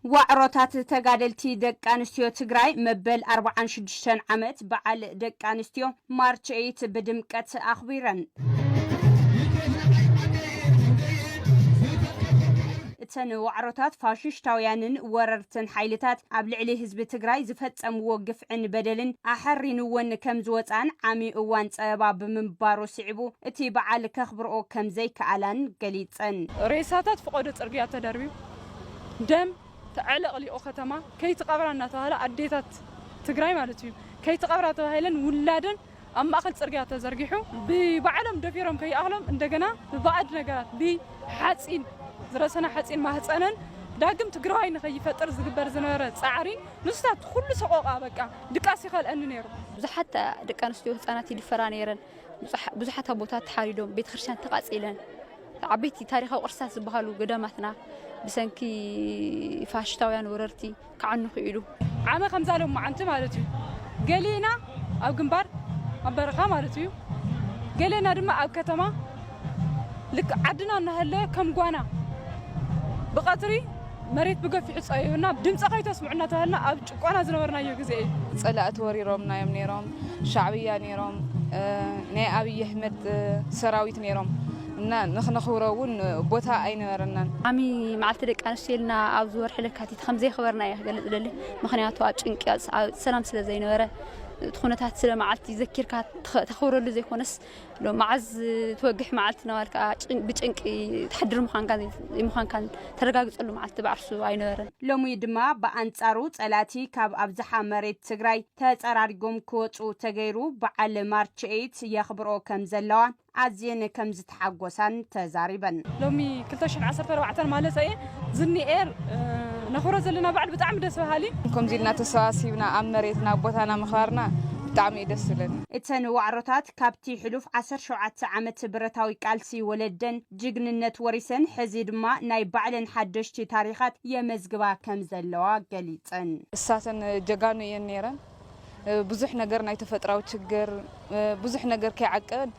ዋዕሮታት ተጋደልቲ ደቂ ኣንስትዮ ትግራይ መበል ኣርባዓን ሽዱሽተን ዓመት በዓል ደቂ ኣንስትዮ ማርች ኤይት ብድምቀት ኣኽቢረን። እተን ዋዕሮታት ፋሽሽታውያንን ወረርትን ሓይልታት ኣብ ልዕሊ ህዝቢ ትግራይ ዝፈጸምዎ ግፍዕን በደልን ኣሐሪንወን ከም ዝወጻን ዓሚ እዋን ጸበባ ብምንባሩ ስዒቡ እቲ በዓል ከኽብርኦ ከም ዘይከኣላን ገሊጸን። ሬሳታት ፍቐዶ ጽርግያ ተደርብዩ፣ ደም ተዕለቕሊቑ፣ ከተማ ከይትቐብራ እናተባህለ ኣዴታት ትግራይ ማለት እዩ ከይትቐብራ ተባሂለን ውላደን ኣብ ማእኸል ጽርግያ ተዘርጊሑ ብባዕሎም ደፊሮም ከይኣኽሎም እንደገና ብባዕድ ነገራት ብሓፂን ዝረሰና ሓፂን ማህፀነን ዳግም ትግራዋይ ንኸይፈጥር ዝግበር ዝነበረ ፃዕሪ ንሱታት ኩሉ ሰቆቃ በቃ ድቃስ ይኸልአኒ ነይሩ። ብዙሓት ደቂ ኣንስትዮ ህፃናት ይድፈራ ነይረን። ብዙሓ- ብዙሓት ኣቦታት ተሓሪዶም፣ ቤተ ክርስቲያን ተቃፂለን፣ ዓበይቲ ታሪኻዊ ቅርስታት ዝበሃሉ ገዳማትና ብሰንኪ ፋሽስታውያን ወረርቲ ክዓኑ ክኢሉ። ዓመ ከምዛ ሎማዓንቲ ማለት እዩ። ገሊና ኣብ ግንባር ኣብ በረኻ ማለት እዩ። ገሊና ድማ ኣብ ከተማ ልክ ዓድና እናሃለ ከም ጓና ብቐትሪ መሬት ብገፊሑ ጸይሁና ድምፂ ከይተስምዑ እናተባህልና ኣብ ጭቆና ዝነበርናዮ ግዜ እዩ። ጸላእቲ ወሪሮምና እዮም ነይሮም፣ ሻዕብያ ነይሮም፣ እ፣ ናይ ኣብይ ኣሕመድ፣ እ፣ ሰራዊት ነይሮም እና ንኽነኽብሮ እውን ቦታ ኣይነበረናን። ዓሚ መዓልቲ ደቂ ኣንስትዮ ኢልና ኣብዚ ወርሒ ለካቲት ከም ዘየኽበርና እየ ክገልጽ ደሊ። ምኽንያቱ ኣብ ጭንቂ፣ ኣብ፣ ኣብ ሰላም ስለ ዘይነበረ፣ እቲ ኩነታት ስለ መዓልቲ ዘኪርካ ተኸ-፣ ተኽብረሉ ዘይኮነስ፣ ሎ መዓዝ ትወግሕ መዓልቲ እናበልካ ጭን-፣ ብጭንቂ ትሓድር ምዃንካን ዘይምዃንካን ተረጋግጸሉ መዓልቲ ብዓርሱ ኣይነበረን። ሎሚ ድማ ብኣንጻሩ ጸላእቲ ካብ ኣብዝሓ መሬት ትግራይ ተጸራሪጎም ክወጹ ተገይሩ በዓል ማርች ኤይት የኽብርኦ ከም ዘለዋን ኣዝየን ከም ዝተሓጎሳን ተዛሪበን። ሎሚ ክልተ ሽሕን ዓሰርተ ኣርባዕተን ማለት እየ ዝኒኤ፣ እ፣ ነኽብሮ ዘለና በዓል ብጣዕሚ ደስ በሃሊ። ከምዚ ኢልና ተሰባሲብና ኣብ መሬትና ቦታና ምኽባርና ብጣዕሚ እዩ ደስ ዝብለኒ። እተን ዋዕሮታት ካብቲ ሕሉፍ ዓሰርተ ሸውዓተ ዓመት ብረታዊ ቃልሲ ወለደን ጅግንነት ወሪሰን ሕዚ ድማ ናይ ባዕለን ሓደሽቲ ታሪኻት የመዝግባ ከም ዘለዋ ገሊጸን። እሳተን ጀጋኑ እየን ነይረን። ብዙሕ ነገር ናይ ተፈጥራዊ ችግር፣ ብዙሕ ነገር ከይዓቀበን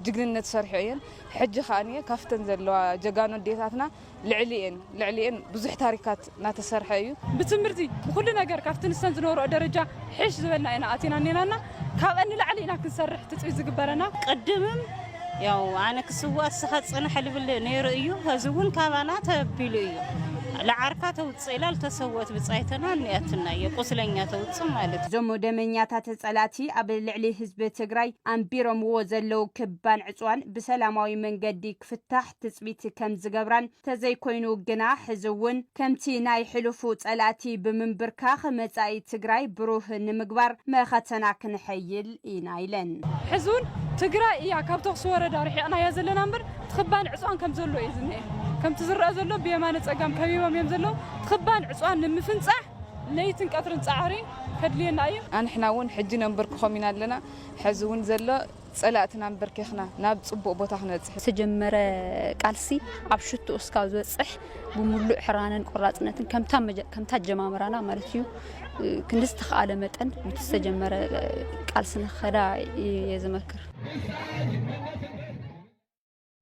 ጅግንነት ሰሪሖ እየን። ሕጂ ከኣ ካብተን ዘለዋ ጀጋኑ ኣዴታትና ልዕሊኤን ልዕሊኤን ብዙሕ ታሪካት እናተሰርሐ እዩ። ብትምህርቲ ብኩሉ ነገር ካብቲ ንሰን ዝነበርኦ ደረጃ ሕሽ ዝበልና ኢና ኣቲና እኒናና። ካብአን ንላዕሊ ኢና ክንሰርሕ ትፅቢት ዝግበረና። ቅድምም ያው ኣነ ክስዋ እስኻ ጽንሕ ልብል ነይሩ እዩ። ሕዚ እውን ካባና ተቢሉ እዩ። ለዓርካ ተውፅእ ኢላ ልተሰወት ብጻይትና እኒኣትና እየ ቁስለኛ ተውፅእ ማለት እዩ። እዞም ደመኛታት ጸላእቲ ኣብ ልዕሊ ህዝቢ ትግራይ ኣንቢሮምዎ ዘለዉ ክባን ዕፅዋን ብሰላማዊ መንገዲ ክፍታሕ ትጽቢት ከም ዝገብራን ተዘይኮይኑ ግና ሕዚ እውን ከምቲ ናይ ሕሉፉ ጸላእቲ ብምንብርካኽ መጻኢ ትግራይ ብሩህ ንምግባር መኸተና ክንሐይል ኢና ኢለን። ሕዚ እውን ትግራይ እያ ካብ ተኽሲ ወረዳ ርሒቕናያ ዘለና እምበር ትኽባን ዕፅዋን ከም ዘሎ እዩ ዝኒኤ። ከምቲ ዝረአ ዘሎ ብየማነ ጸጋም ከቢቦም እዮም ዘለዉ። ትኽባን ዕፅዋን ንምፍንጻሕ ለይትን ቀትርን ጻዕሪ ከድልየና እዩ። ኣንሕና እውን ሕጂ ነንበርክኾም ኢና ኣለና። ሕዚ እውን ዘሎ ጸላእትና ኣንበርኪኽና ናብ ጽቡቕ ቦታ ክነብጽሕ። ዝተጀመረ ቃልሲ ኣብ ሽትኡ እስካብ ዝበጽሕ ብምሉእ ሕራነን ቆራጽነትን ከምታ መጀ-፣ ከምታ ኣጀማምራና ማለት እዩ፣ ክንዲ ዝተኻእለ መጠን ብቲ ዝተጀመረ ቃልሲ ንኽኸዳ እየ ዝመክር።